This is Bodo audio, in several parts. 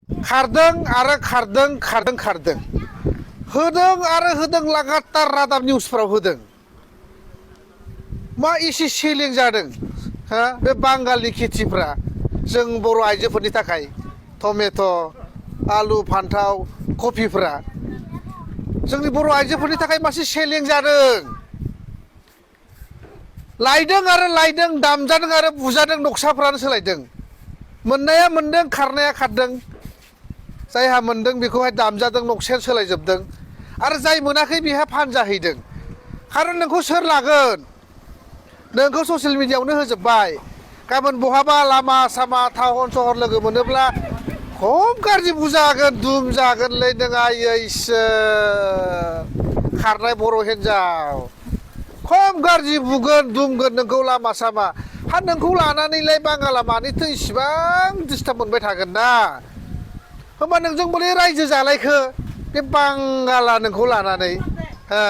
खारदों आरो खारदों होदों आरो होदों लागातार रादाब निउसफ्राव होदों मा एसे सेलिं जादों हा बे बांगालनि खेथिफ्रा जों बर' आइजोफोरनि थाखाय टमेट' आलु फान्थाव कफिफ्रा जोंनि बर' आइजोफोरनि थाखाय मासे सेलिं जादों लायदों आरो लायदों दामजादों आरो बुजादों नक्साफ्रानो सोलायदों मोननाया मोनदों खारनाया खारदों जायहा मोनदों बेखौहाय दामजादों नक्साया सोलायजोबदों आरो जाय मोनाखै बेहा फानजाहैदों खारन नोंखौ सोर लागोन नोंखौ ससियेल मिडियाआवनो होजोब्बाय गाबोन बहाबा लामा सामा टाउन सहर लोगो मोनोब्ला खम गाज्रि बुजागोन दुम जागोनलै नों आयैसो खारनाय बर' हिन्जाव खम गाज्रि बुगोन दुमगोन नोंखौ लामा सामा हा नोंखौ लानानैलाय बांगाला मानोथो इसिबां डिस्टार्ब मोनबाय थागोन ना होमबा नोंजों बोरै रायजो जालायखो बे बांगाला नोंखौ लानानै हा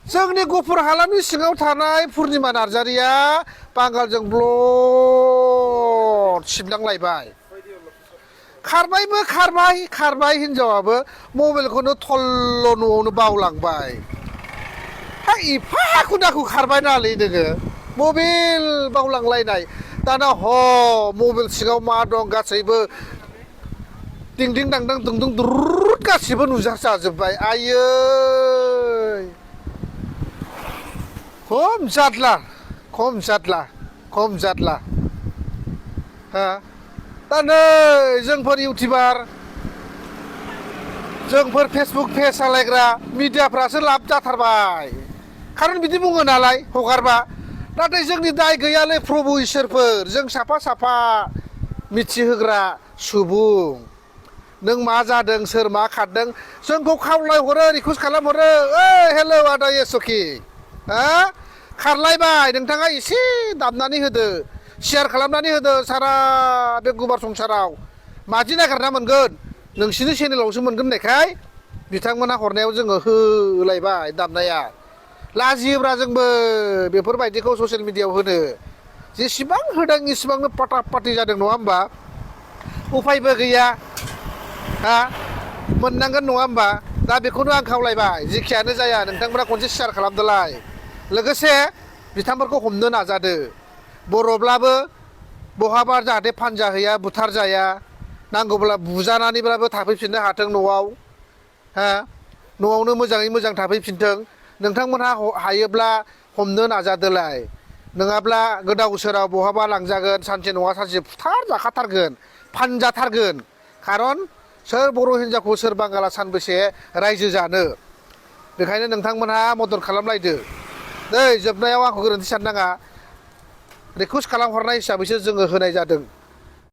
जोंनि गुफुर हालामनि सिङाव थानाय पुर्निमा नार्जारिया बांगालजों ब्लड सिबलांलायबाय खारबायबो खारबाय हिनजावाबो मबाइलखौनो थल्ल' न'आवनो बावलांबाय हा एफा हाखु दाखु खारबाय नालै नोङो मबाइल बावलांलायनाय दाना मबाइल सिङाव मा दं गासैबो दिंदिं दांदां दुंदुं दुरुद गासिबो नुजाजाजोब्बाय आयै खम जादला हा दा नै जोंफोर इउटिउबार जोंफोर फेसबुक पेज सालायग्रा मिडियाफ्रासो लाब जाथारबाय खारन बिदि बुङो नालाय हगारबा नाथाय जोंनि दाय गैयालै प्रभु इसोरफोर जों साफा साफा मिथिहोग्रा सुबुं नों मा जादों सोर मा खारदों जोंखौ खावलायहरो रिकुवेस्ट खालामहरो ओइ हेलौ आदा येसुखि हा खारलायबाय नोंथाङा एसे दाबनानै होदो शेयार खालामनानै होदो सारा बे गुवार संसाराव मादि नागिरना मोनगोन नोंसिनि चेनेलावसो मोनगोन होननायखाय बिथांमोना हरनायाव जोङो होलायबाय दामनाया लाजियोब्रा जोंबो बेफोरबायदिखौ ससियेल मिडियाआव होनो जेसेबां होदों इसेबांनो पाटा पाटि जादों नङा होमबा उफायबो गैया हा मोननांगोन नङा होमबा दा बेखौनो आं खावलायबाय जेखियानो जाया नोंथांमोना खनसे शेयार खालामदोलाय लोगोसे बिथांमोनखौ हमनो नाजादो बर'ब्लाबो बहाबा जाहाथे फानजाहैया बुथारजाया नांगौब्ला बुजानानैब्लाबो थाफैफिननो हाथों न'आव हा न'आवनो मोजाङै मोजां थाफैफिनथों नोंथांमोनहा हायोब्ला हमनो नाजादोलाय नङाब्ला गोदाव सोराव बहाबा लांजागोन सानसे नङा सानसे बुथार जाखाथारगोन फानजाथारगोन खारन सोर बर' हिन्जावखौ सोर बांगाला सानबेसे रायजो जानो बेखायनो नोंथांमोनहा मदद खालामलायदो नै जोबनायाव आंखौ गोरोन्थि साननाङा रिकुवेस्ट खालामहरनाय हिसाबैसो जोङो होनाय जादों